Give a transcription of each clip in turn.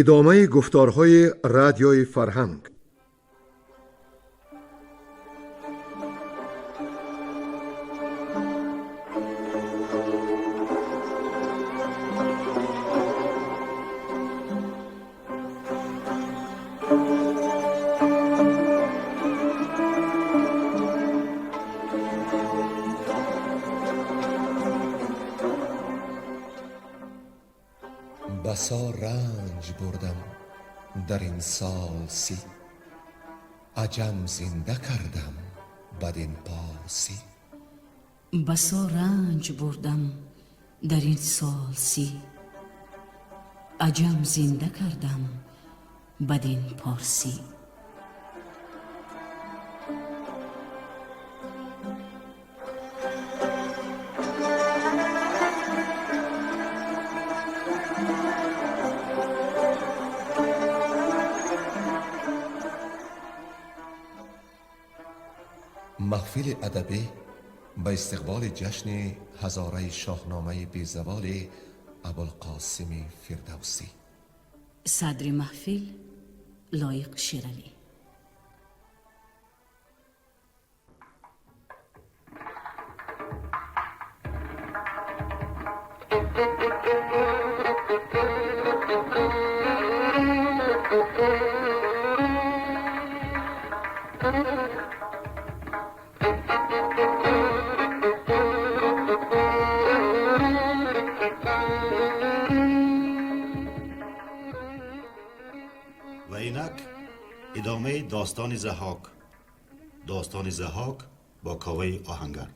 Идомаи гуфторҳои Радиои Фарҳанг. بسا رنج بردم در این سال 30، عجم زنده کردم بدین پارسی. بسا رنج بردم در این سال 30، عجم زنده کردم بدین پارسی. Маҳфили адабӣ ба истиқболи ҷашни ҳазораи шоҳномаи безаволи Абулқосими Фирдавсӣ. Садри маҳфил Лоиқ Шералӣ. Ва инак идомаи достони Заҳҳок. Достони Заҳҳок бо Коваи Оҳангар.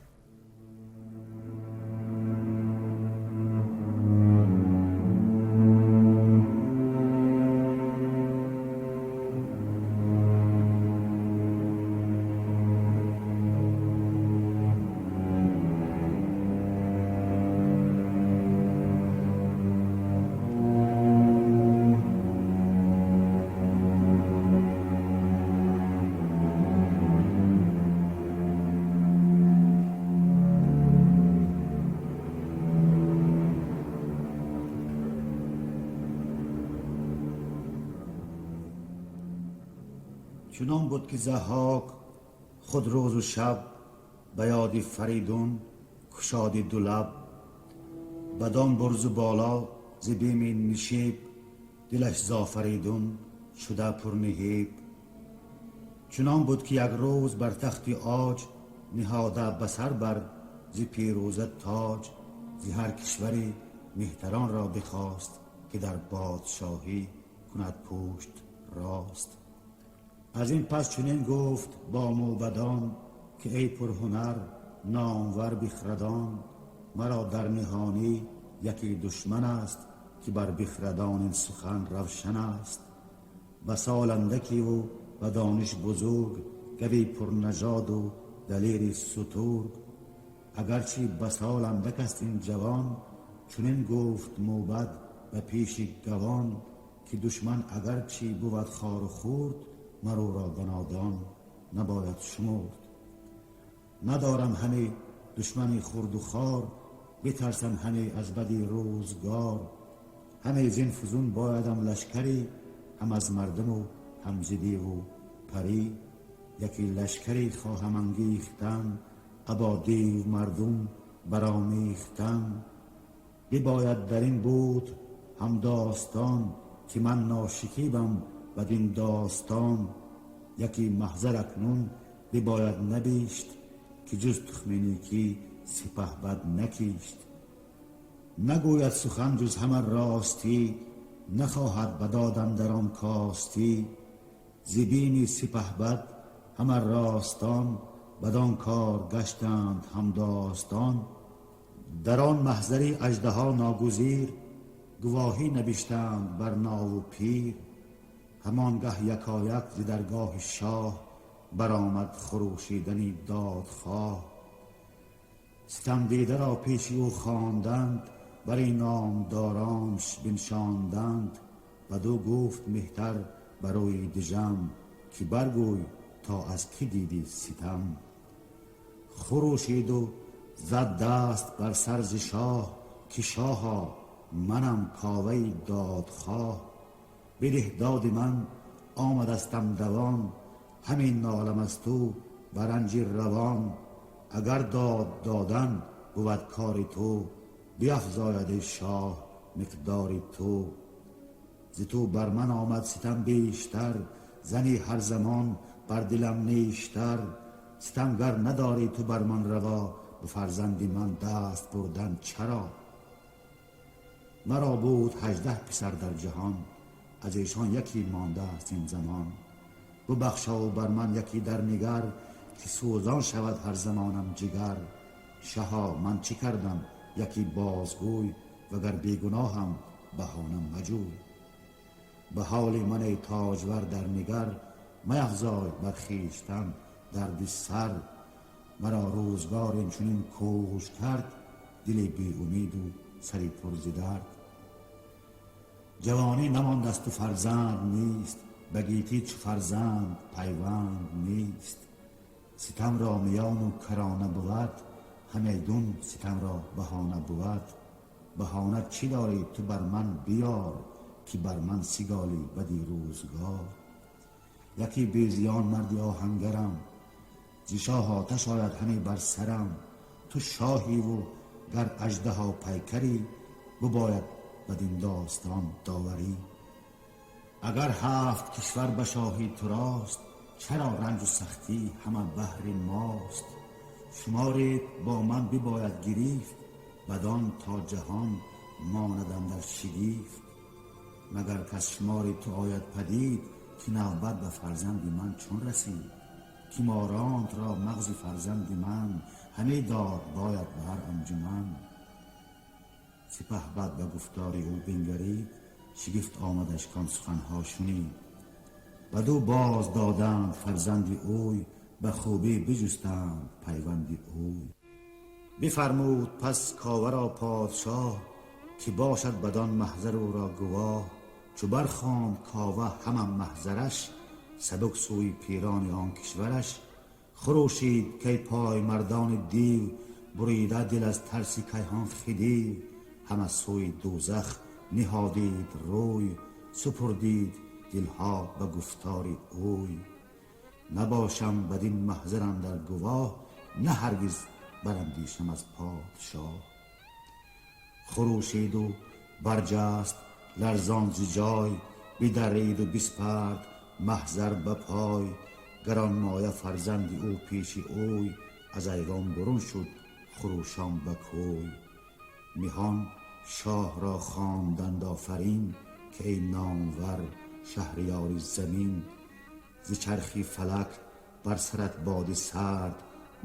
چنان بود که ضحاک خود روز و شب به یاد فریدون کشادی دو لب، بدان برز و بالا ز بیم نشیب، دلش ز آفریدون شده پر نهیب. چنان بود که یک روز بر تخت عاج، نهاده به سر بر ز پیروزه تاج، ز هر کشوری مهتران را بخواست، که در پادشاهی کند پشت راست. از این پس چنین گفت با موبدان، که ای پرهنر نامور بخردان، مرا در نهانی یکی دشمن است، که بر بخردان این سخن روشن است. بسال اندکی و به دانش بزرگ، گوی پرنژاد و دلیری سترگ. اگرچه بسال اندک است این جوان، چنین گفت موبد به پیش گوان، که دشمن اگرچه بود خوار و خرد، مرو را به نادان نباید شمرد. ندارم همی دشمنی خرد و خوار، بترسم همی از بدی روزگار. همی زین فزون بایدم لشکری، هم از مردم و هم ز دیو و پری. یکی لشکری خواهم انگیختن، ابا دیو مردم برآمیختن. بباید در این بود هم داستان، که من ناشکیبم بدین داستان. یکی محضر اکنون بباید نبیشت، که جز تخم نیکی سپه بد نکیشت. نگوید سخن جز همه راستی، نخواهد بداد اندر آن کاستی. ز بینی سپه بد همه راستان، بدان کار گشتند هم داستان. در آن محضری اژدها ناگزیر، گواهی نبشتند بر ناو و پیر. همانگه یکایک ز درگاه شاه، برآمد خروشیدنی دادخواه. ستم دیده را پیش او خواندند، بر این نامدارانش بنشاندند. بدو گفت مهتر بروی دژم، که برگوی تا از کی دیدی ستم. خروشید و زد دست بر سر ز شاه، که شاها منم کاوه دادخواه. Бидеҳ доди ман, омадастам давон, ҳамин нолам аз ту ба ранҷи равон. Агар дод додан бувад кори ту, биафзояд эй шоҳ миқдори ту. Зи ту бар ман омад ситам бештар, зани ҳар замон бар дилам нештар. Ситамгар надорӣ ту бар ман раво, ба фарзанди ман даст бурдан чаро? Маро буд 18 писар дар ҷаҳон, аз эшон яке мондааст ин замон. Бубахшов бар ман яке дар нигар, ки сӯзон шавад ҳар замонам ҷигар. Шаҳо, ман чӣ кардам яке бозгӯй, вагар бегуноҳам баҳона маҷӯй. Ба ҳоли ман эй тоҷвар дар нигар, маяфзой бар хештан дарди сар. Маро рӯзгор инчунин кӯш кард, дили беумеду сари пур зи дард. Ҷавонӣ намондасту фарзанд нест, ба гетӣ чу фарзанд пайванд нест. Ситамро миёну карона бувад, ҳамедун ситамро баҳона бувад. Баҳона чӣ дорӣ ту бар ман биёр, ки бар ман сиголӣ бади рӯзгор. Яке безиён марди оҳангарам, зи шоҳ оташ ояд ҳаме бар сарам. Ту шоҳиву гар аждаҳо пайкарӣ, бибояд бадин достон доварӣ. Агар 7 кишвар ба шоҳӣ турост, чаро ранҷу сахтӣ ҳама баҳри мост? Шуморит бо ман бибояд гирифт, бадон то ҷаҳон монад андар шигифт. Магар кас шумори ту ояд падид, ки навбат ба фарзанди ман чун расид? Ки моронт ро мағзи фарзанди ман, ҳаме дод бояд ба ҳар анҷуман. Сипаҳ бад ба гуфтори ӯ бингарид, шигифт омадаш кон суханҳо шунид. Баду боз доданд фарзанди ӯй, ба хубӣ биҷустанд пайванди ӯй. Бифармуд пас Коваро подшоҳ, ки бошад бадон маҳзар ӯро гувоҳ. Чу бархонд Кова ҳама маҳзараш, сабук сӯи пирони он кишвараш. Хурӯшид кай пой мардони див, бурида дил аз тарси кайҳон хидив. Ҳама сӯи дӯзах ниҳодид рӯй, супурдид дилҳо ба гуфтори ӯй. Набошам бадин маҳзар андар гувоҳ, на ҳаргиз барандешам аз подшоҳ. Хурӯшиду барҷаст ларзон зи ҷой, бидариду биспард маҳзар ба пой. Гаронмоя фарзанди ӯ пеши ӯй, аз айвон бурун шуд хурӯшон ба кӯй. Миҳон шоҳро хонданд офарин, ки эй номвар шаҳриёри замин. Зи чархи фалак бар сарат боди сард,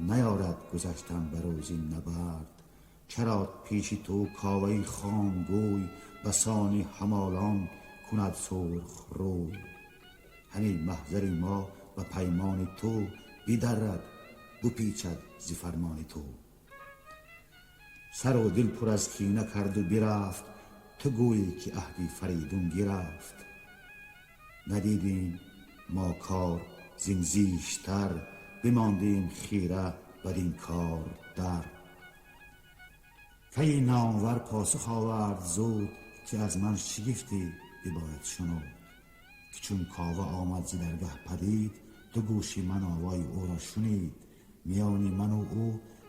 наёрад гузаштан ба рӯзи набард. Чаро пеши ту Коваи хомгӯй, ба сони ҳамолон кунад сурх рӯй? Ҳамин маҳзари мо ба паймони ту, бидаррад бупечад зи фармони ту. Сару дил пур аз кина карду бирафт, ту гӯӣ ки аҳди Фаридун гирафт. Надидем мо кор зин зиштар, бимондем хира бадин кор дар. Кай номвар посух овард зуд, ки аз ман шигифте бибояд шунуд. Ки чун Кова омад зи даргаҳ падид, ду гӯши ман овои ӯро шунид. Миёни ману ӯ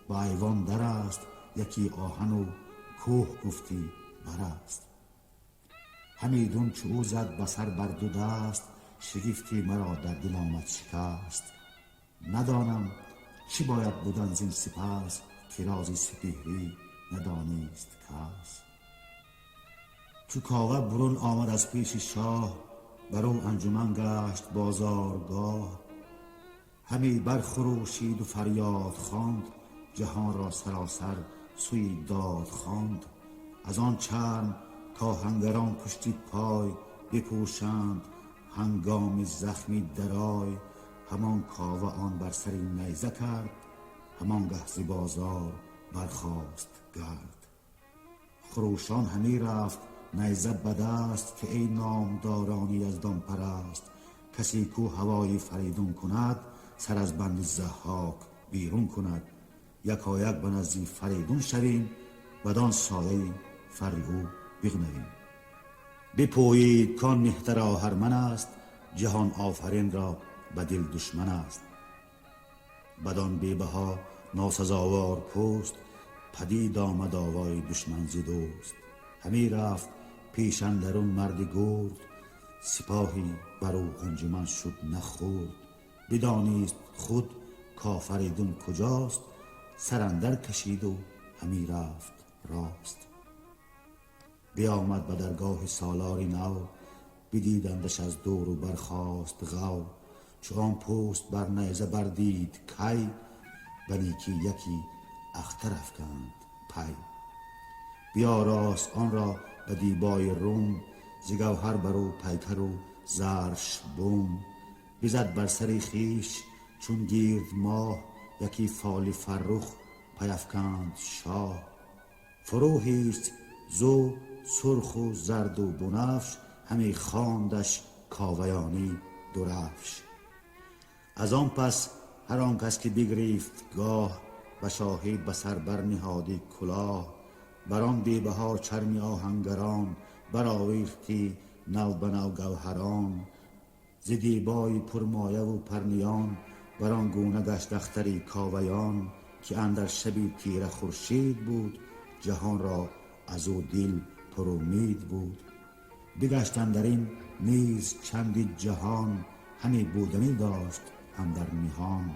ба айвон дар аст, яке оҳану кӯҳ гуфтӣ бар аст. Ҳамидун чу ӯ зад ба сар бар ду даст, шигифти маро дар дил омад шикаст. Надонам чӣ бояд будан зин сипас, ки рози сипеҳрӣ надонист кас. Чу Кова бурун омад аз пеши шоҳ, бар ӯ анҷуман гашт бозоргоҳ. Ҳаме бархурӯшиду фарёд хонд, ҷаҳонро саросар сӯи дод хонд. Аз он чарм коҳангарон пушти пой, бипӯшанд ҳангоми захми дарой. Ҳамон Кова он бар сари найза кард, ҳамон гаҳ зи бозор бархост гард. Хурӯшон ҳамӣ рафт найза ба даст, ки эй номдорони яздонпараст. Касе кӯ ҳавои Фаридун кунад, сар аз банди Заҳҳок берун кунад. Якояк ба назди Фаридун шавем, бадон сояи фарри ӯ биғнавем. بپویید کان مهتر آهرمن است، جهان آفرین را به دل دشمن است. بدان بی‌بها ناسزاوار پست، پدید آمد آوای دشمن ز دوست. همی رفت پیش اندرون مرد گرد، سپاهی بر او انجمن شد نخورد. بدانست خود کافریدون کجاست، سر اندر کشید و همی رفت راست. بیامد به درگاه سالاری نو، بدیدندش از دور و برخاست غو. چو آن پست بر نیزه بردید کی، به نیکی یکی اختر افکند پی. بیاراست آن را به دیبای روم، ز گوهر بر او پیکر و زرش بوم. بزد بر سر خویش چون گیرد ماه، یکی فال فرخ پی افکند شاه. فروهیست زو سرخ و زرد و بنفش، همی خواندش کاویانی درفش. از آن پس هر آن کس که بگریفت گاه، به شاهی به سر برنهادی کلاه. بر آن بی‌بها چرم آهنگران، برآویختی نو به نو گوهران. ز دیبای پرمایه و پرنیان، بر آن گونه گشت اختری کاویان. که اندر شبی تیره خورشید بود، جهان را از او دل پر امید بود. بگشت اندر این نیز چندی جهان، همی بودنی داشت اندر نهان.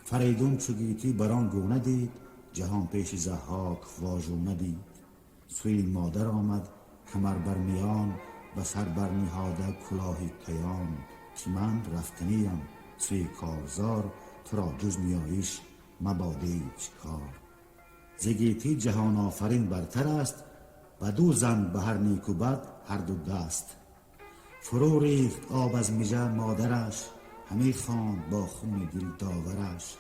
فریدون چو گیتی بر آن گونه دید، جهان پیش ضحاک واژونه دید. سوی مادر آمد کمر بر میان، به سر برنهاده کلاه کیان. که من رفتنیم سوی کارزار، تو را جز نیایش مباد هیچ کار. ز گیتی جهان آفرین برتر است، بدو زن به هر نیک و بد هر دو دست. فرو ریخت آب از مژه مادرش، همی خواند با خون دل داورش.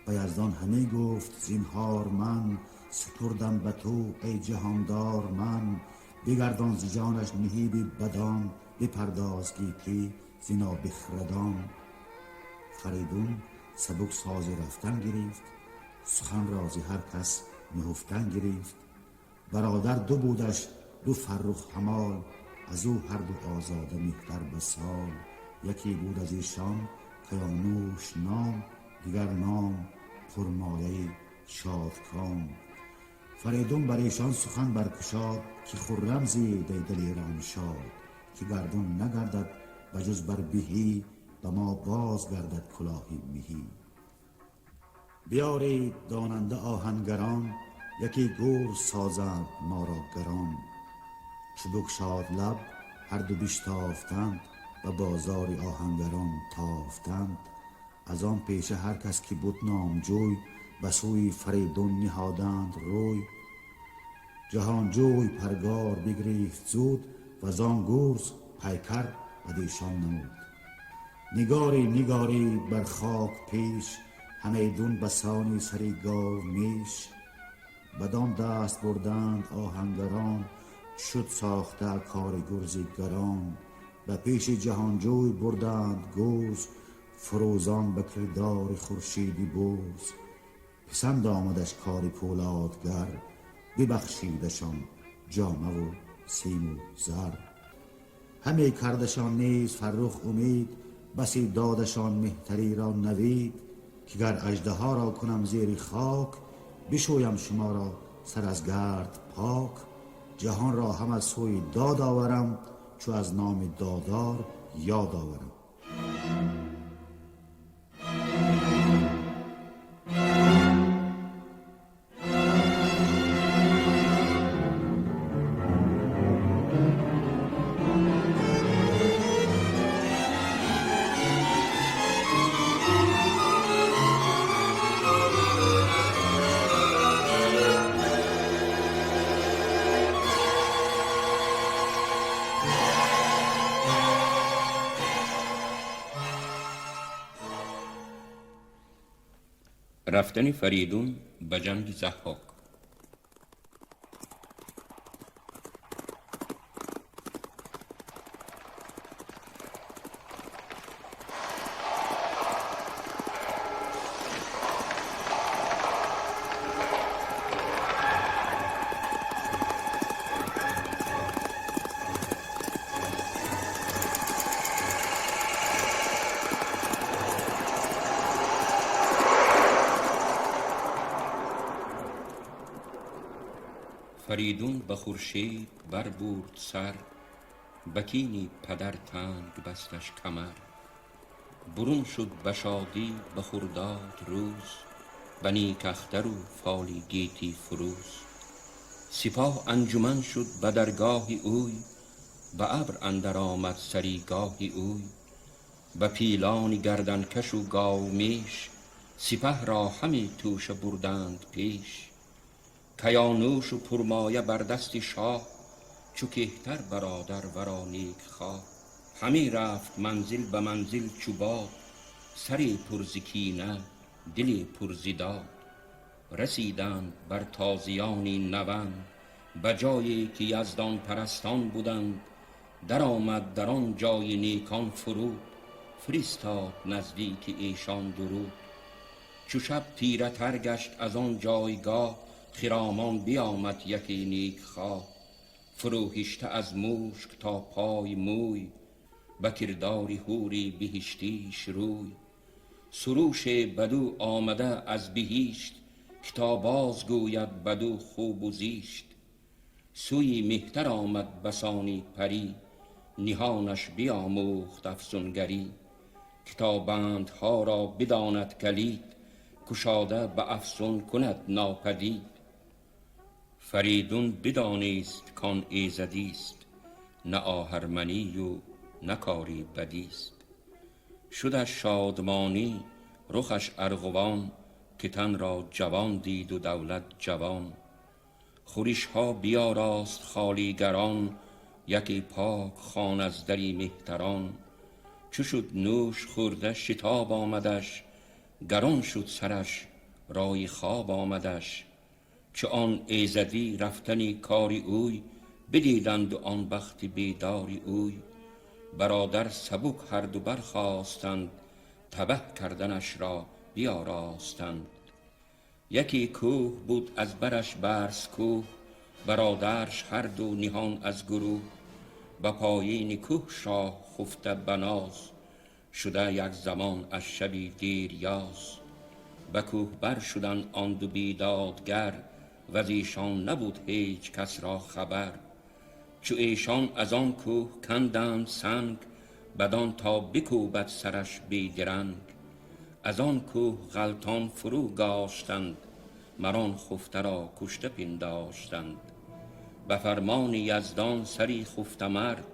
به یزدان همی گفت زینهار من، سپردم به تو ای جهاندار من. بگردان ز جانش نهیب بدان، بپرداز گیتی ز نابخردان. فریدون سبک ساز رفتن گرفت، سخن را ز هر کس نهفتن گرفت. برادر دو بودش دو فرخ همال، از او هر دو آزاده مهتر به سال. یکی بود از ایشان کیانوش نام، دیگر نام پرمایه شادکام. فریدون بر ایشان سخن برکشاد، که خرم زید ای دلیران شاد. که گردون نگردد بجز بر بهی، به ما باز گردد کلاهی مهی. بیارید داننده آهنگران، یکی گرز سازند ما را گران. چو بگشاد لب هر دو بشتافتند، و بازار آهنگران تافتند. از آن پیشه هر کس که بود نامجوی، به سوی فریدون نهادند روی. جهانجوی پرگار بگریفت زود، و زان گرز پیکر بدیشان نمود. نگاری نگاری بر خاک پیش، همیدون بسانی سری گاو میش. بدان دست بردند آهنگران، شد ساخته کار گرزی گران. به پیش جهانجوی بردند گرز، فروزان به کردار خورشیدی برز. پسند آمدش کار پولادگر، ببخشیدشان جامه و سیم و زر. همی کردشان نیز فرخ امید، بسی دادشان مهتری را نوید. که گر اژدها را کنم زیر خاک، بشویم شما را سر از گرد پاک. جهان را هم از سوی داد آورم، چو از نام دادار یاد آورم. рафтани Фаридун ба ҷанги Заҳҳок. Фаридун ба хуршед барбурд сар, ба кини падар танг басташ камар. Бурун шуд ба шодӣ ба хурдод рӯз, ба нек ахтару фоли гетӣ фурӯз. Сипоҳ анҷуман шуд ба даргоҳи ӯй, ба абр андар омад саригоҳи ӯй. Ба пилони гарданкашу говмеш, сипаҳ ро ҳаме тӯша бурданд пеш. Каёнушу пурмоя бар дасти шоҳ, чу кеҳтар бародар варо некхоҳ. Ҳаме рафт манзил ба манзил чу бод, саре пур зи кина, диле пур зи дод. Расиданд бар тозиёни наванд, ба ҷое ки яздонпарастон буданд. Даромад дар он ҷои некон фуруд, фиристод наздики эшон дуруд. Чу шаб тиратар гашт аз он ҷойгоҳ, хиромон биомад яке некхоҳ. Фурӯҳишта аз мушк то пой мӯй, ба кирдори ҳури биҳиштиш рӯй. Суруше бадӯ омада аз биҳишт, ки то боз гӯяд бадӯ хубу зишт. Сӯи меҳтар омад басони парӣ, ниҳонаш биомӯхт афсунгарӣ. Ки то бандҳо ро бидонад калид, кушода ба афсун кунад нопадид. Фаридун бидонист кон эзадист, на оҳарманию на кори бадист. Шудаш шодмонӣ, рухаш арғувон, ки тан ро ҷавон диду давлат ҷавон. Хӯришҳо биёрост холигарон, яке пок хон аз дари меҳтарон. Чу шуд нӯш хӯрда шитоб омадаш, гарон шуд сараш, рои хоб омадаш. Чу он эзадӣ рафтани кори ӯй бидиданду он бахти бедори ӯй, бародар сабук ҳарду бархостанд, табаҳ карданашро биёростанд. Яке кӯҳ буд аз бараш барз кӯҳ, бародарш ҳарду ниҳон аз гурӯҳ. Ба поини кӯҳ шоҳ хуфта ба ноз, шуда як замон аз шаби дерёз. Ба кӯҳ бар шуданд он ду бедодгар, ваз эшон набуд ҳеҷ кас ро хабар. Чу эшон аз он кӯҳ канданд санг, бадон то бикӯбад сараш бедиранг. Аз он кӯҳ ғалтон фурӯ гоштанд, мар он хуфта ро кушта пиндоштанд. Ба фармони яздон сари хуфта мард,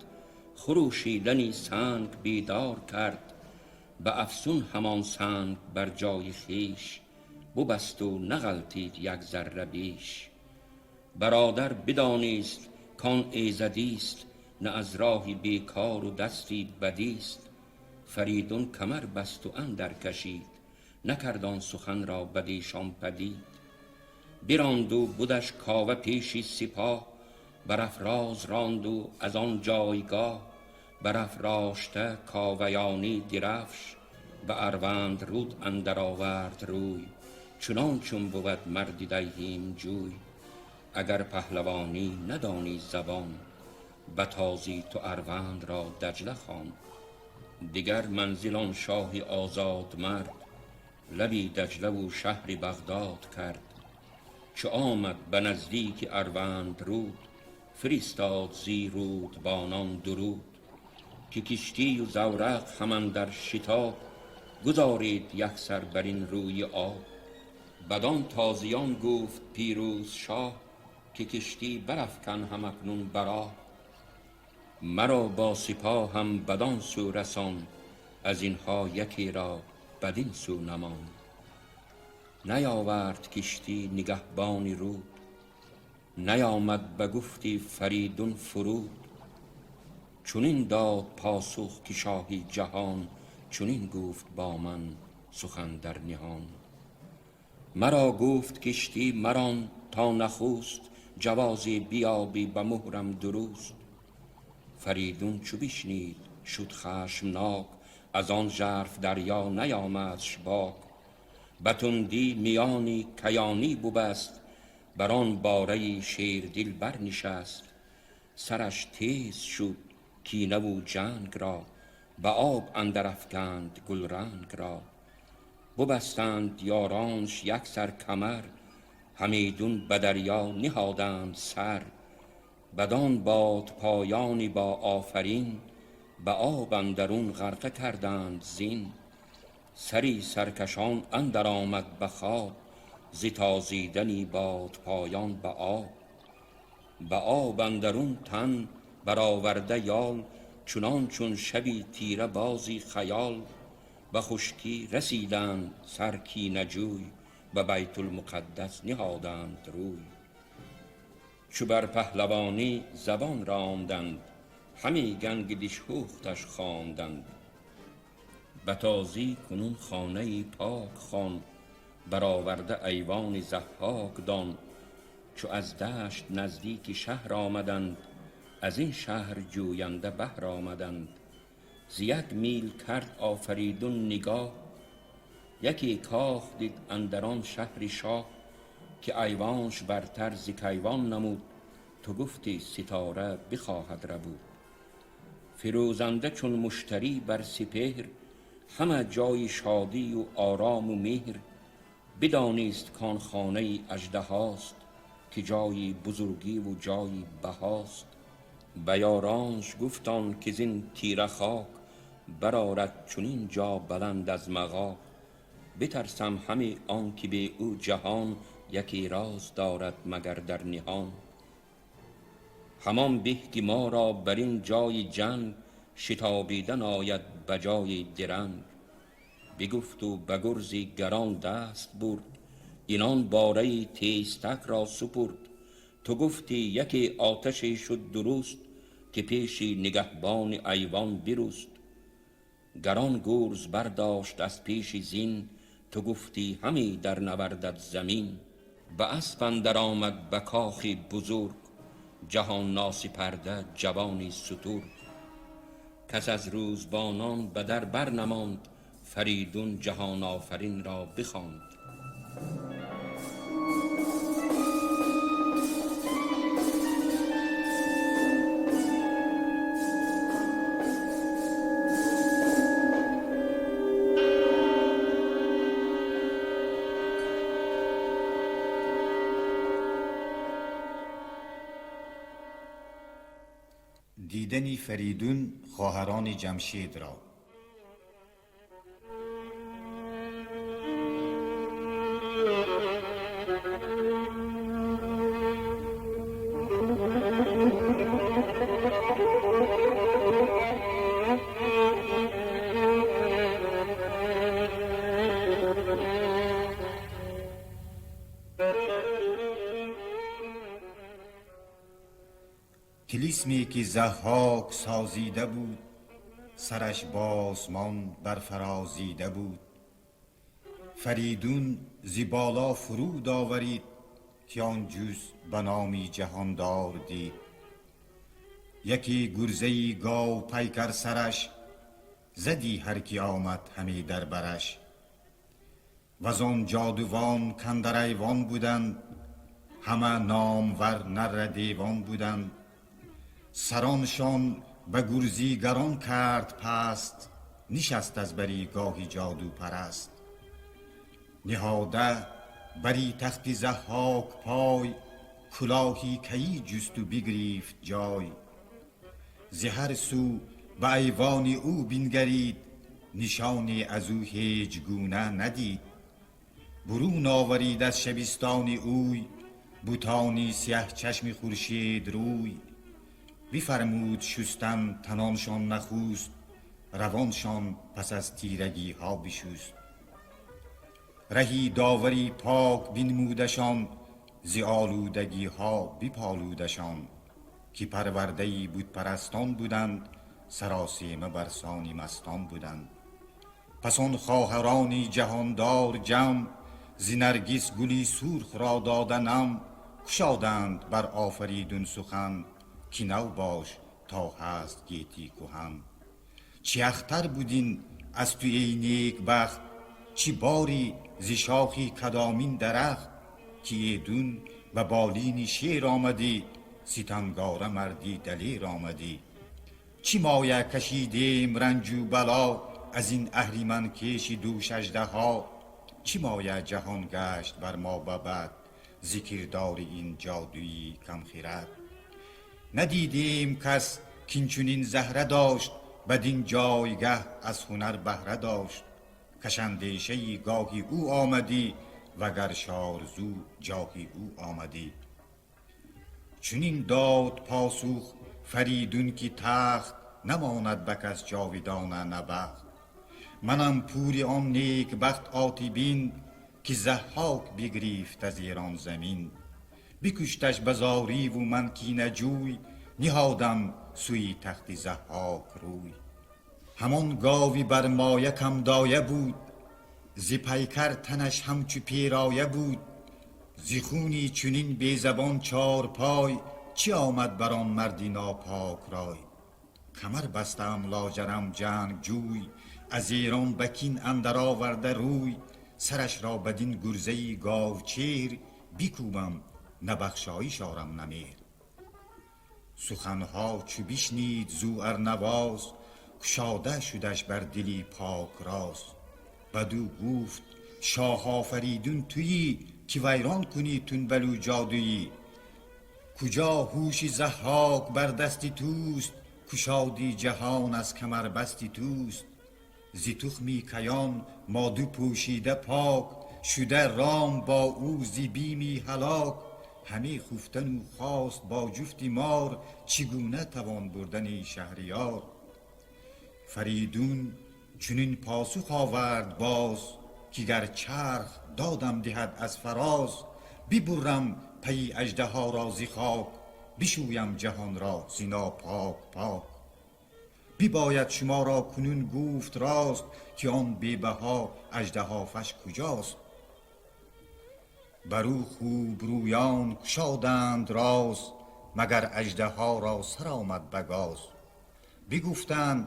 хурӯшидани санг бедор кард. Ба афсун ҳамон санг бар ҷои хеш, бубасту нағалтид як зарра беш. Бародар бидонист кон эзадист, на аз роҳи бекору дасти бадист. Фаридун камар басту андар кашид, накард он сухан ро бадешон падид. Биронду будаш Кова пеши сипоҳ, бар афроз ронду аз он ҷойгоҳ. Барафрошта Коваёнӣ дирафш, ба Арванд руд андар овард рӯй, чунон чун бувад марди диҳимҷӯй. Агар паҳлавонӣ надонӣ забон, ба тозӣ ту Арванд ро Даҷла хон. Дигар манзил он шоҳи озодмард, лаби Даҷлаву шаҳри Бағдод кард. Чу омад ба наздики Арванд руд, фиристод зи рудбонон дуруд, ки киштию заврақ ҳам андар шитоб, гузоред яксар бар ин рӯи об. Бадон тозиён гуфт пирӯз шоҳ, ки киштӣ барафкан ҳам акнун бар оҳ. Маро бо сипоҳам бадон сӯ расон, аз инҳо яке ро бадин сӯ намон. Наёвард киштӣ нигаҳбони руд, наёмад ба гуфти Фаридун фуруд. Чунин дод посух ки шоҳи ҷаҳон, чунин гуфт бо ман сухан дар ниҳон. Маро гуфт киштӣ марон то нахуст, ҷавозе биёбӣ ба муҳрам дуруст. Фаридун чу бишнид шуд хашмнок, аз он жарф дарё наёмадш бок. Ба тундӣ миёни каёнӣ бубаст, бар он бораи шердил барнишаст. Сараш тез шуд кинаву ҷанг ро, ба об андар афканд гулранг ро. Бубастанд ёронш яксар камар. همیدون به دریا نهادند سر. بدان باد پایانی با آفرین، به آب اندرون غرقه کردند زین. سری سرکشان اندر آمد به خواب، ز تازیدنی باد پایان به آب. به آب اندرون تن برآورده یال، چنان چون شبی تیره بازی خیال. به خشکی رسیدند سر کینه جوی، به بیت المقدس نهادند روی. چو بر پهلوانی زبان راندند، همی گنگ دشهوختش خواندند. به تازی کنون خانه پاک خوان، برآورده ایوان ضحاک دان. چو از دشت نزدیک شهر آمدند، از این شهر جوینده بهر آمدند. ز یک میل کرد آفریدون نگاه، یکی کاخ دید اندر آن شهر شاه. که ایوانش برتر ز کیوان نمود، تو گفتی ستاره بخواهد ربود. فروزنده چون مشتری بر سپهر، همه جای شادی و آرام و مهر. بدانست کان خانه اژدهاست، که جای بزرگی و جای بهاست. به یارانش گفتان که زین تیره خاک، برآرد چنین جا بلند از مغاک. بترسم همی آن که بی او جهان، یکی راز دارد مگر در نهان. همان به که ما را بر این جای جنگ، شتابیدن آید به جای درنگ. بگفت و به گرزی گران دست برد، اینان باره تیزتک را سپرد. تو گفتی یکی آتشی شد درست، که پیشی نگهبان ایوان بروست. گران گرز برداشت از پیش زین، تو گفتی همی در نوردد زمین. به اسپ اندر آمد به کاخی بزرگ، جهان ناسپرده جوانی سترگ. کس از روزبانان به در بر نماند، فریدون جهان آفرین را بخواند. دیدنی فریدون خواهران جمشید را. طلسمی که ضحاک سازیده بود، سرش با آسمان برفرازیده بود. فریدون ز بالا فرود آورید، که آن جوز به نامی جهاندار دید. یکی گرزه گاو پیکر سرش، زدی هر کی آمد همی در برش. وزان جادوان کاندر ایوان بودند، همه نامور نره دیوان بودند. سرانشان به گرزیگران کرد پست، نشست از بری گاهی جادو پرست. نهاده بری تخت ضحاک پای، کلاهی کیی جست و بگریفت جای. ز هر سو به ایوان او بنگرید، نشانی از او هیچ گونه ندید. برون آورید از شبستان اوی، بتانی سیه چشم خورشید روی. بفرمود شستن تنانشان نخوست، روانشان پس از تیرگی ها بشست. رهی داوری پاک بنمودشان، ز آلودگی ها بپالودشان. که پرورده بت پرستان بودند، سراسیمه برسانی مستان بودند. پس آن خواهرانی جهاندار جم، ز نرگس گلی سرخ را داده نم. گشادند بر آفریدون سخن، که نو باش تا هست گیتی کهن. چی اختر بودین از تو ای نیک بخت، چی باری ز شاخی کدامین درخت. که ایدون به بالین شیر آمدی، ستمگاره مردی دلیر آمدی. چی مایه کشیدیم رنج و بلا، از این اهریمن کیش دوش اژدها. چی مایه جهان گشت بر ما ببد، зи кирдори ин ҷодуи камхирад. Надидем кас кин чунин заҳра дошт, бадин ҷойгаҳ аз ҳунар баҳра дошт. Кашандешаи гоҳи ӯ омадӣ, вагар шорзу ҷоҳи ӯ омадӣ. Чунин дод посух Фаридун ки тахт намонад ба кас ҷовидона на бахт. Манам пури он некбахт Отибин, ки Заҳҳок бигирифт аз Эрон замин. Бикушташ ба зориву ман кинаҷӯй, ниҳодам сӯи тахти Заҳҳок рӯй. Ҳамон гови бармоя камдоя буд, зи пайкар танаш ҳамчу пироя буд. Зи хуни чунин безабон чорпой, чӣ омад бар он марди нопок рой? Камар бастаам лоҷарам ҷангҷӯй, аз Эрон ба кин андар оварда рӯй. Сараш ро бадин гурзаи говчеҳр бикӯбам, на бахшоиш орам на меҳр. Суханҳо чу бишнид зу Арнавоз, кушода шудаш бар дили пок роз. Бадӯ гуфт: шоҳ Офаридун туӣ, ки вайрон кунӣ тунбалу ҷодуӣ. Куҷо ҳуши Заҳҳок бар дасти туст, кушоди ҷаҳон аз камарбасти туст. Зи тухми каён мо ду пӯшида пок, шуда ром бо ӯ зи бими ҳалок. Ҳаме хуфтану хост бо ҷуфти мор, чӣ гуна тавон бурдани шаҳриёр? Фаридун чунин посух овард боз, ки гар чарх додам диҳад аз фароз, бибурам пайи аждаҳоро зи хок, бишӯям ҷаҳонро зи нопок пок. Бибояд шуморо кунун гуфт рост, ки он бебаҳо аждаҳофаш куҷост? Бар ӯ хубрӯён кушоданд роз, магар аждаҳоро сар омад ба гоз. Бигуфтанд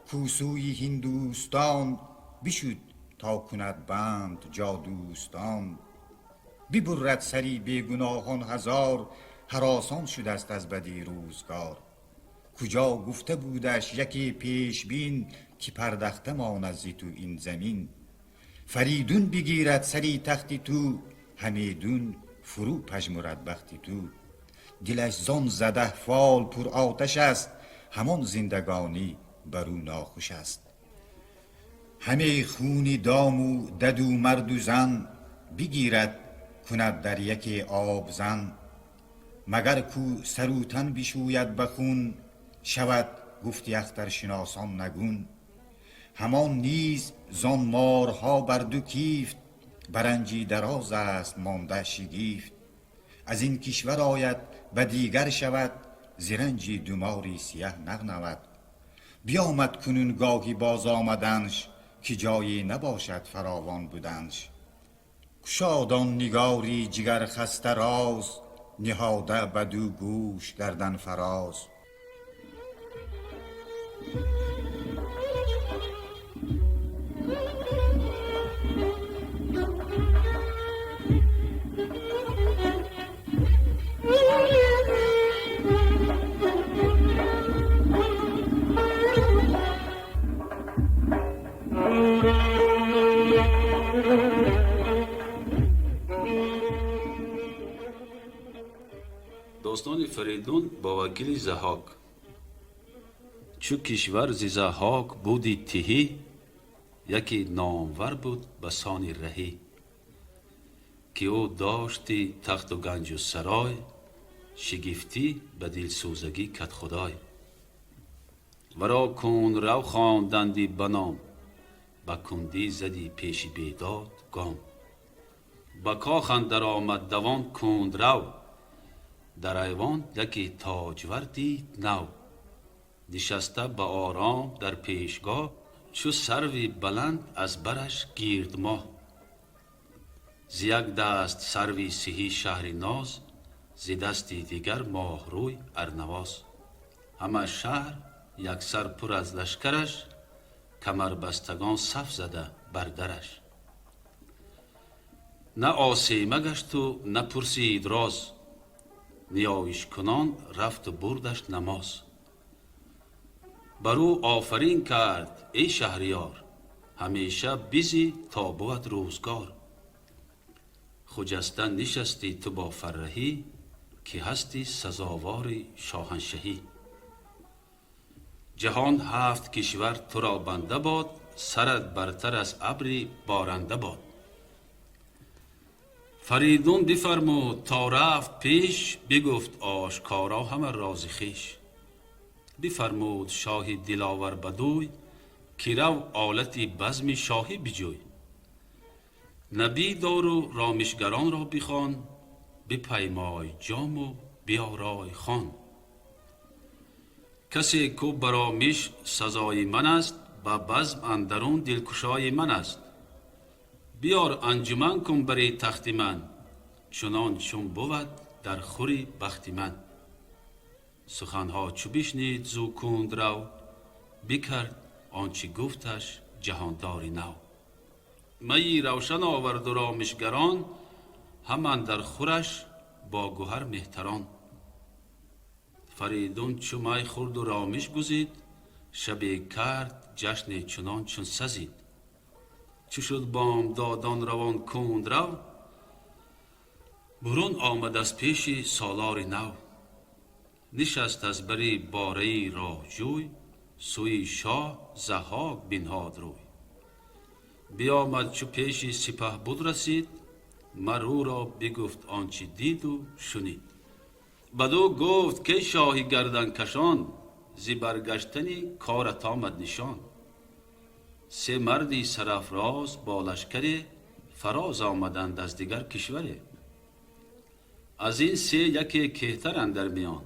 кӯ сӯи Ҳиндустон бишуд то кунад банд ҷодӯстон. Бибурад сари бегуноҳон ҳазор, ҳаросон шудаст аз бади рӯзгор. Куҷо гуфта будаш яке пешбин, ки пардахта монад зи ту ин замин. Фаридун бигирад сари тахти ту, ҳамедун фурӯ пажмурад бахти ту. Дилаш зон задаҳ фол пур оташ аст, ҳамон зиндагонӣ бар ӯ нохуш аст. Ҳаме хуни дому даду марду зан бигирад, кунад дар яке обзан. Магар кӯ сару тан бишӯяд ба хун, шавад гуфти ахтаршиносон нагун. Ҳамон низ зон морҳо бар ду кифт, ба ранҷи дароз аст монда шигифт. Аз ин кишвар ояд ба дигар шавад, зи ранҷи ду мори сияҳ нағнавад. Биёмад кунун гоҳи боз омаданш, ки ҷое набошад фаровон буданш. Кушод он нигори ҷигархаста роз, ниҳода бадӯ гӯш гардан фароз. Достони Фаридун бо вакили Заҳҳок. Чу кишвар зи Заҳҳок буди тиҳӣ, яке номвар буд ба сони раҳӣ, ки ӯ дошти тахту ганҷу сарой, шигифтӣ ба дилсӯзагӣ кадхудой. Варо кундрав хонданди ба ном, ба кундӣ зади пеши бедод гом. Ба кох андар омад давон кундрав, дар айвон яке тоҷвар дид нав. Нишаста ба ором дар пешгоҳ, чу сарви баланд аз бараш гирд моҳ. Зи як даст сарви сиҳӣ шаҳри ноз, зи дасти дигар моҳрӯй Арнавоз. Ҳама шаҳр яксар пур аз лашкараш, камарбастагон саф зада бар дараш. На осема гашту на пурсид роз, ниёишкунон рафту бурдаш намоз. Бар ӯ офарин кард: эй шаҳриёр, ҳамеша бизӣ то бувад рӯзгор. Хуҷаста нишастӣ ту бо фарраҳӣ, ки ҳастӣ сазовори шоҳаншаҳӣ. Ҷаҳон ҳафт кишвар туро банда бод, сарат бартар аз абри боранда бод. Фаридун бифармуд то рафт пеш, бигуфт ошкоро ҳама рози хеш. Бифармуд шоҳи диловар бадӯй, ки рав олати базми шоҳӣ биҷӯй. Набӣ дору ромишгаронро бихон, бипаймой ҷому биёрой хон. Касе ку ба ромиш сазои ман аст, ба базм андарун дилкушои ман аст. Биёр анҷуман кун бари тахти ман, чунон чун бувад дар хури бахти ман. Суханҳо чу бишнид зу кунд рав, бикард он чӣ гуфташ ҷаҳондори нав. Майи равшан оварду ромишгарон, ҳам андар хураш бо гуҳар меҳтарон. Фаридун чу май хӯрду ромиш гузид, шабе кард ҷашне чунон чун сазид. Чу шуд бомдодон равон кунд рав, бурун омад аз пеши солори нав. Нишаст аз бари бораи роҳҷӯй, сӯи шоҳ Заҳҳок бинҳод рӯй. Биомад чу пеши сипаҳбуд расид, мар ӯро бигуфт он чӣ диду шунид. Бадӯ гуфт кай шоҳи гарданкашон, зи баргаштани корат омад нишон. Се марди сарафроз бо лашкаре фароз омаданд аз дигар кишваре. Аз ин се яке кеҳтар андар миён,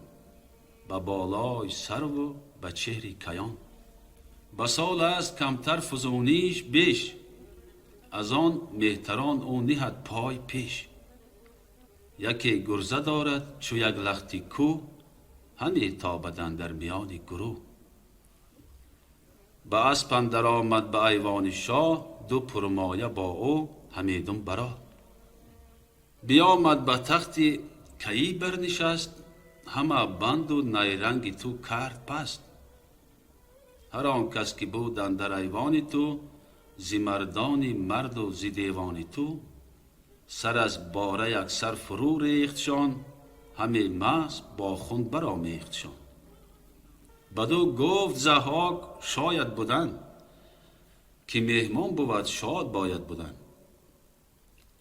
ба болои сарву ба чеҳри каён. Ба сол аст камтар фузуниш беш, аз он меҳтарон ӯ ниҳад пой пеш. Яке гурза дорад чу як лахти кӯҳ, ҳаме тобад андар миёни гурӯҳ. Ба асп андар омад ба айвони шоҳ, ду пурмоя бо ӯ ҳамедун бароҳ. Биомад ба тахти каӣ барнишаст, ҳама банду найранги ту кард паст. Ҳар он кас ки буд андар айвони ту, зи мардони марду зи девони ту, сар аз бора яксар фурӯ рехтшон, ҳаме маҳз бо хун баромехтшон. Бадӯ гуфт Заҳҳок шояд будан, ки меҳмон бувад шод бояд будан.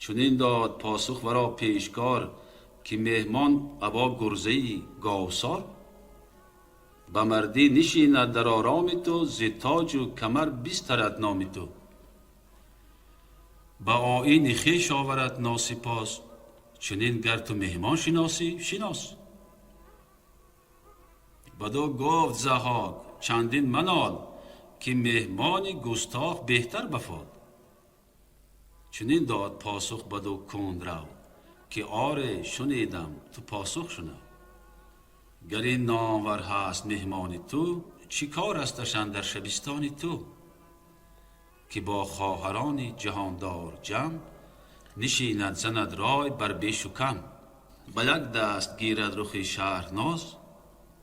Чунин дод посух варо пешкор, ки меҳмон або гурзаи говсор. Ба мардӣ нишинад дар ороми ту, зи тоҷу камар бистарад номи ту. Ба оини хеш оварад носипос, чунин гар ту меҳмон шиносӣ шинос. Бадӯ гуфт Заҳҳок чандин манол, ки меҳмони густох беҳтар ба фол. Чунин дод посух бадӯ кунд рав, ки оре шунидам ту посух шунав. Гар ин номвар ҳаст меҳмони ту, чӣ кор асташ андар шабистони ту? Ки бо хоҳарони ҷаҳондор ҷамъ, нишинад занад рой бар бешу кам. Ба як даст гирад рухи шаҳрноз,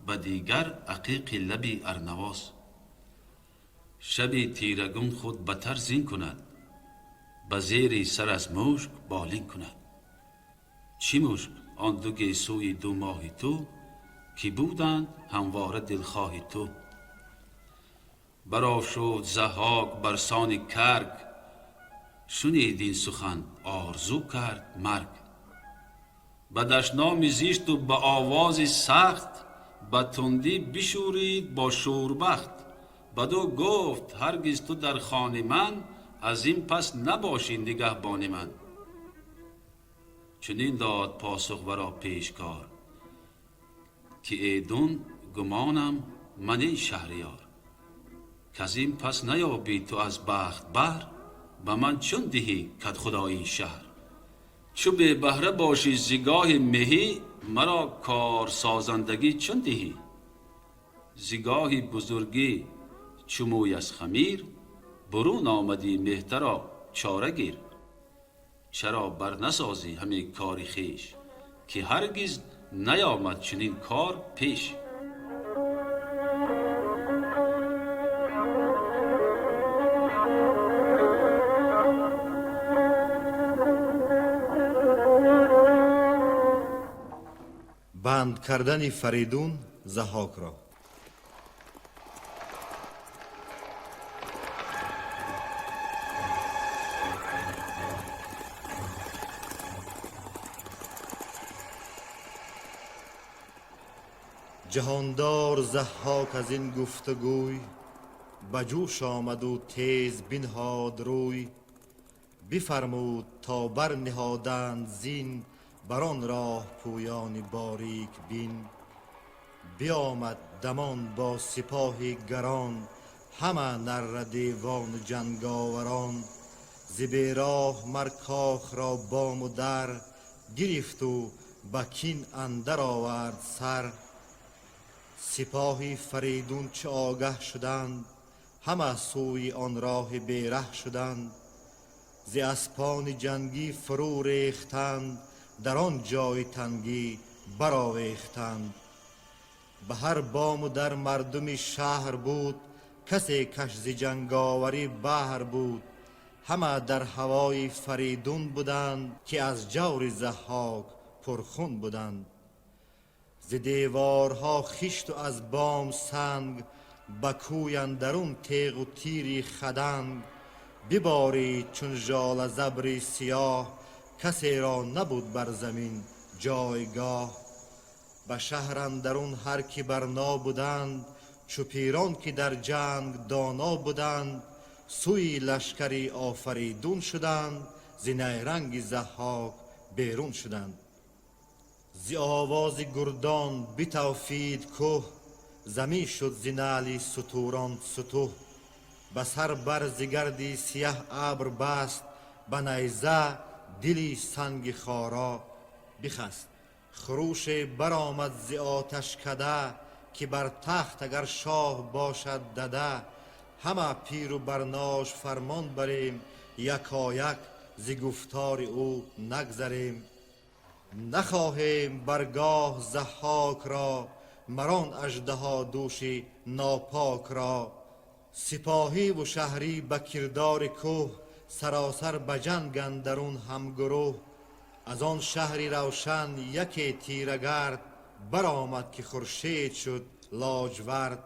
ба дигар ақиқи лаби арнавоз. Шаби тирагун худ батар зин кунад, ба зери сар аз мушк болин кунад. Чӣ мушк он ду гесӯи ду моҳи ту, ки буданд ҳамвора дилхоҳи ту. Барошуфт Заҳҳок бар сони карг, шунид ин сухан орзу кард марг. Ба дашноми зишту ба овози сахт, ба тундӣ бишӯрид бо шӯрбахт. Бадӯ гуфт ҳаргиз ту дар хони ман, аз ин пас набошӣ нигаҳбони ман. Чунин дод посух варо пешкор, ки эдун гумонам ман эй шаҳриёр. Каз ин пас наёбӣ ту аз бахт баҳр, ба ман чун диҳӣ кадхудоии шаҳр. Чу бебаҳра бошӣ зи гоҳи меҳӣ, маро корсозандагӣ чун диҳӣ. Зи гоҳи бузургӣ чу мӯй аз хамир, бурун омадӣ меҳтаро чора гир. Чаро барнасозӣ ҳаме кори хеш, ки ҳаргиз наёмад чунин кор пеш. Кардани Фаридун Заҳокро. Ҷаҳондор Заҳҳок аз ин гуфтугӯй ба ҷӯш омаду тез бинҳод рӯй. Бифармуд то барниҳоданд зин бар он роҳ пӯёни борик бин. Биомад дамон бо сипоҳи гарон, ҳама нарра девону ҷанговарон. Зи бероҳ мар кохро бому дар гирифту ба кин андар овард сар. Сипоҳи Фаридун чӣ огаҳ шуданд, ҳама сӯи он роҳи бераҳ шуданд. Зи аспони ҷангӣ фурӯ рехтанд, дар он ҷои тангӣ баровехтанд. Ба ҳар бому дар мардуми шаҳр буд, касе каш зи ҷанговарӣ баҳр буд. Ҳама дар ҳавои Фаридун буданд, ки аз ҷаври Заҳҳок пурхун буданд. Зи деворҳо хишту аз бом санг, ба кӯй андарун теғу тири хаданг. Биборид чун жола забри сиёҳ, касеро набуд бар замин ҷойгоҳ. Ба шаҳр андарун ҳар ки барно буданд, чу пирон ки дар ҷанг доно буданд, сӯи лашкари Офаридун шуданд, зи найранги Заҳҳок берун шуданд. Зи овози гурдон битавфид кӯҳ, замин шуд зи наъли сутурон сутӯҳ. Ба сар бар зи гарди сияҳ абр баст, ба найза дили санги хоро бихаст. Хурӯше баромад зи оташкада, ки бар тахт агар шоҳ бошад дада. Ҳама пиру барнош фармон барем, якояк зи гуфтори ӯ нагзарем. Нахоҳем баргоҳ Заҳҳокро, марон аждаҳодӯши нопокро. Сипоҳиву шаҳрӣ ба кирдори кӯҳ, саросар ба ҷанг андарун ҳамгурӯҳ. Аз он шаҳри равшан яке тирагард баромад, ки хуршед шуд лоҷвард.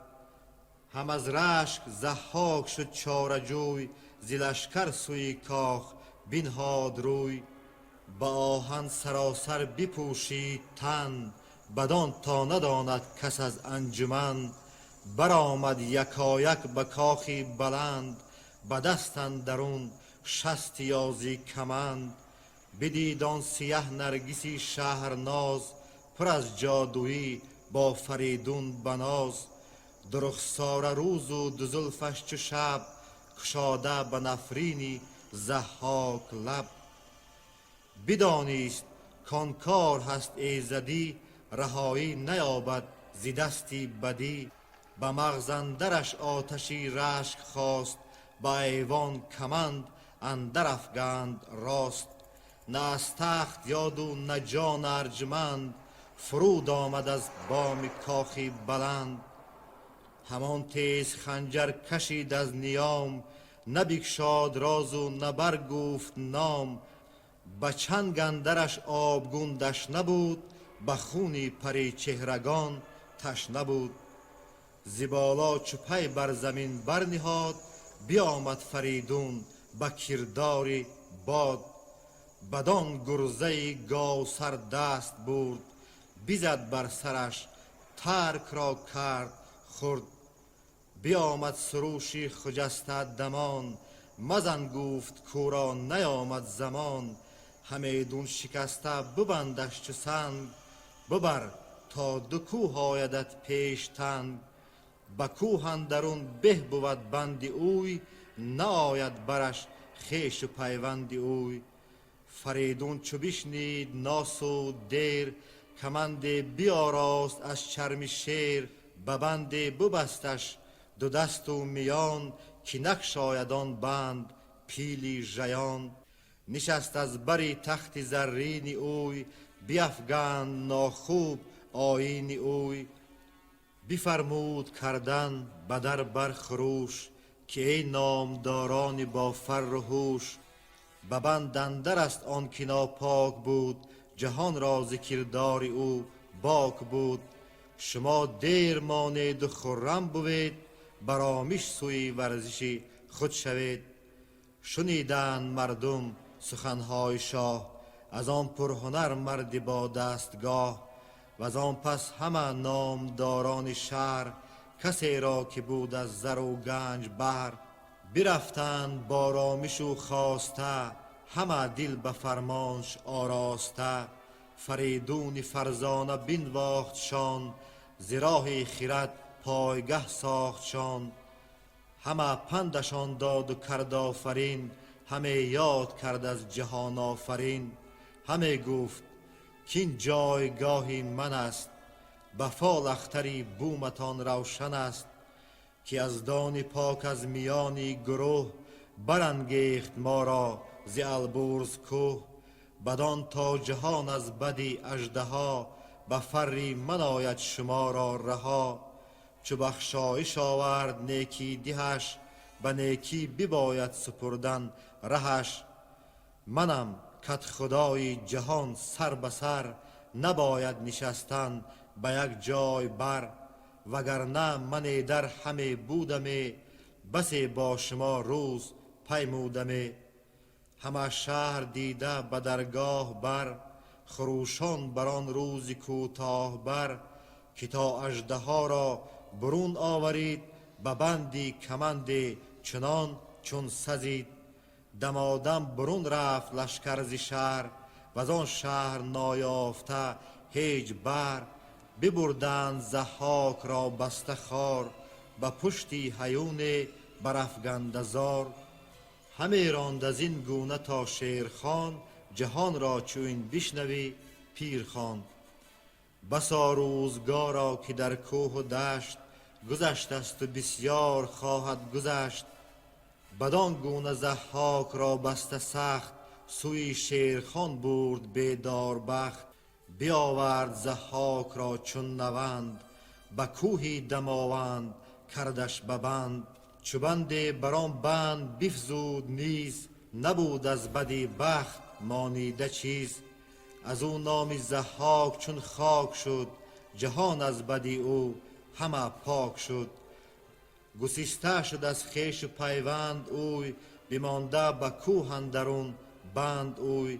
Ҳам аз рашк Заҳҳок шуд чораҷӯй, зи лашкар сӯи кох бинҳод рӯй. Ба оҳан саросар бипӯшид тан, бадон то надонад кас аз анҷуман. Баромад якояк ба кохи баланд, ба даст андарун шасти ёзи каманд. Бидид он сияҳ наргиси шаҳрноз, пур аз ҷодуӣ бо Фаридун ба ноз. Ду рухсора рӯзу ду зулфаш чу шаб, кушода ба нафрини Заҳҳок лаб. Бидонист кон кор ҳаст эзадӣ, раҳоӣ наёбад зи дасти бадӣ. Ба мағз андараш оташи рашк хост, ба айвон каманд андар афганд рост. На аз тахт ёду на ҷон арҷманд, фуруд омад аз боми кохи баланд. Ҳамон тез ханҷар кашид аз ниём, набикшод розу на баргуфт ном. Ба чанг андараш обгун дашна буд, ба хуни паричеҳрагон ташна буд. Зи боло чу пай бар замин барниҳод, биомад Фаридун ба кирдори бод. Бадон гурзаи говсар даст бурд, бизад бар сараш таркро кард хурд. Биомад сурӯши хуҷаста дамон, мазан гуфт кӯро наёмад замон. Ҳамедун шикаста бибандаш чу санг, бибар то ду кӯҳ оядат пеш танг. Ба кӯҳ андарун беҳ бувад банди ӯй, наояд бараш хешу пайванди ӯй. Фаридун чу бишнид носуд дер, каманде биёрост аз чарми шер. Ба банде бибасташ ду дасту миён, ки накшояд он банд пили жаён. Нишаст аз бари тахти заррини ӯй, биафганд нохуб оини ӯй. Бифармуд кардан ба дар бар хурӯш, ки эй номдорони бо фарру ҳуш. Ба банд андар аст он ки нопок буд, ҷаҳонро зи кирдори ӯ باک بود. شما دیر مانید و خرم بوید، برامش سوی ورزش خود شوید. شنیدند مردم سخنهای شاه، از آن پرهنر مرد با دستگاه. و از آن پس همه نامداران شهر، کسی را که بود از زر و گنج بهر، برفتند با رامش و خواسته، همه دل به فرمانش آراسته. فریدون فرزانه بنواختشان، ز راه خرد پایگه ساختشان. همه پندشان داد و کرد آفرین، همه یاد کرد از جهان آفرین. همه گفت کاین جایگاه من است، به فال اختری بومتان روشن است. که از دان پاک از میان گروه، برانگیخت ما را ز البرز کوه. بدان تا جهان از بدی اژدها، به فری من آید شما را رها. چو بخشایش آورد نیکی دهش، به نیکی بباید سپردن رهش. منم کت خدای جهان سر به سر، نباید نشستن به یک جای بر. وگرنه من در همه بودم، بسی با شما روز پیمودم. همه شهر دیده به درگاه بر، خروشان بر آن روز کوتاه بر. که تا اژدها را برون آورید، به بندی کمند چنان چون سزید. دمادم برون رفت لشکر ز شهر، وزان شهر نایافته هیچ بر. ببردند ضحاک را بسته خوار، به پشتی هیون برافگنده زار. همی راند از این گونه تا شیرخوان، جهان را چو این بشنوی پیر خوان. بسا روزگارا که در کوه و دشت، گذشت است و بسیار خواهد گذشت. بدان گونه ضحاک را بسته سخت، سوی شیرخوان برد بیدار بخت. بیاورد ضحاک را چون نوند، به کوهی دماوند کردش به بند. چو بند بر آن بند بفزود نیز، نبود از بدی بخت مانیده چیز. از او نام ضحاک چون خاک شد، جهان از بدی او همه پاک شد. گسیسته شد از خویش و پیوند اوی، بمانده به کوه اندرون بند اوی.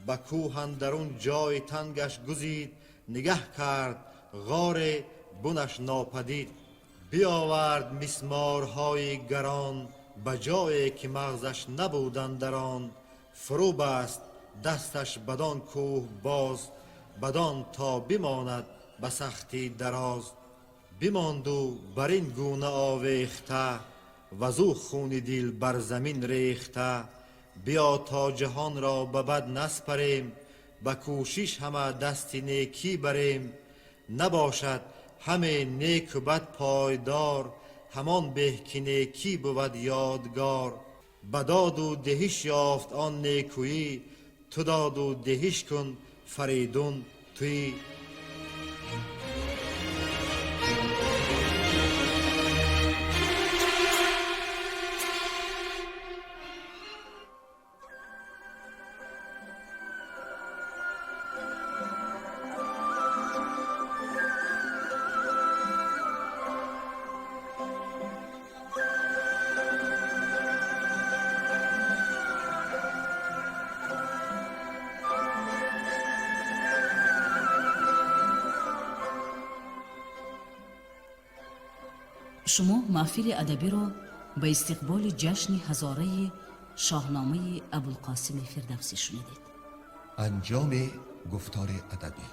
به کوه اندرون جای تنگش گزید، نگه کرد غار بنش ناپدید. بیاورد مسمارهای گران، به جایی که مغزش نبود اندران. فرو بست دستش بدان کوه باز، بدان تا بماند به سختی دراز. بماند و بر این گونه آویخته، وزو خون دل بر زمین ریخته. بیا تا جهان را به بد نسپریم، به کوشش همه دست نیکی بریم. نباشد همه نیک و بد پایدار، همان به که نیکی بود یادگار. به داد و دهش یافت آن نیکویی، تو داد و دهش کن فریدون تویی. Шумо маҳфили адабиро ба истиқболи ҷашни ҳазораи шоҳномаи Абулқосими Фирдавсӣ шунидед. Анҷоми гуфтори адабӣ.